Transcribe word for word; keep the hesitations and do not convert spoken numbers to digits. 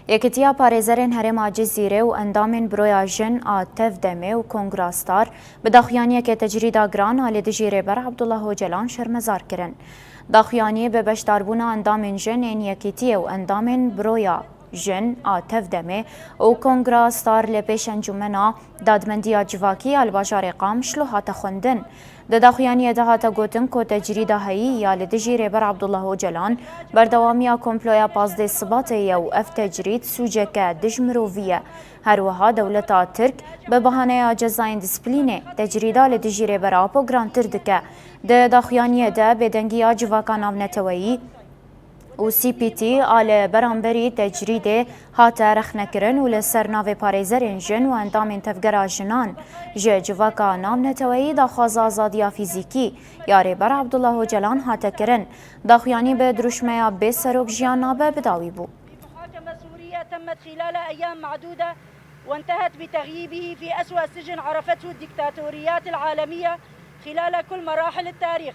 Yekîtiya Parêzerên Herêma Cizîrê û endamên Buroya Jin a Tevdemê û Kongra Star bi daxuyaniyeke tecrîda giran a li dijî Rêber Abdullah Ocalan şermezar kirin. Daxuyaniyê bi beşdarbûna endamên jin ên Yekîtiyê û endamên Buroya Jin a Tevdemê û Kongra Star li pêş Encûmena Dadmendiya Civakî ya li bajarê Qamişlo hate xwendin. Di daxuyaniyê de hate gotin ku tecrîda heyî ya li dijî Rêber Abdullah Ocalan berdewamiya komploya pazdeh Sibatê ye û ev tecrîd sûceke dij mirovî ye. Her wiha dewleta Tirk bi bahaneya cezayên disiplînê tecrîda li dijî Rêber Apo girantir dike. Di daxuyaniyê de bêdengiya civaka navneteweyî û C P T a li beramberî tecrîdê hate rexnekirin û li ser navê parêzerên jin û endamên Tevgera Jinan ji civaka navneteweyî daxwaza azadiya fîzîkî ya Rêber Abdullah Ocalan hate kirin. Daxuyanî bi dirûşmeya Bê serok jiyan nabe bi dawî bû. محاكمة سورية تمت خلال أيام معدودة وانتهت بتغييبه في أسوأ سجن عرفته الدكتاتوريات العالمية خلال كل مراحل التاريخ.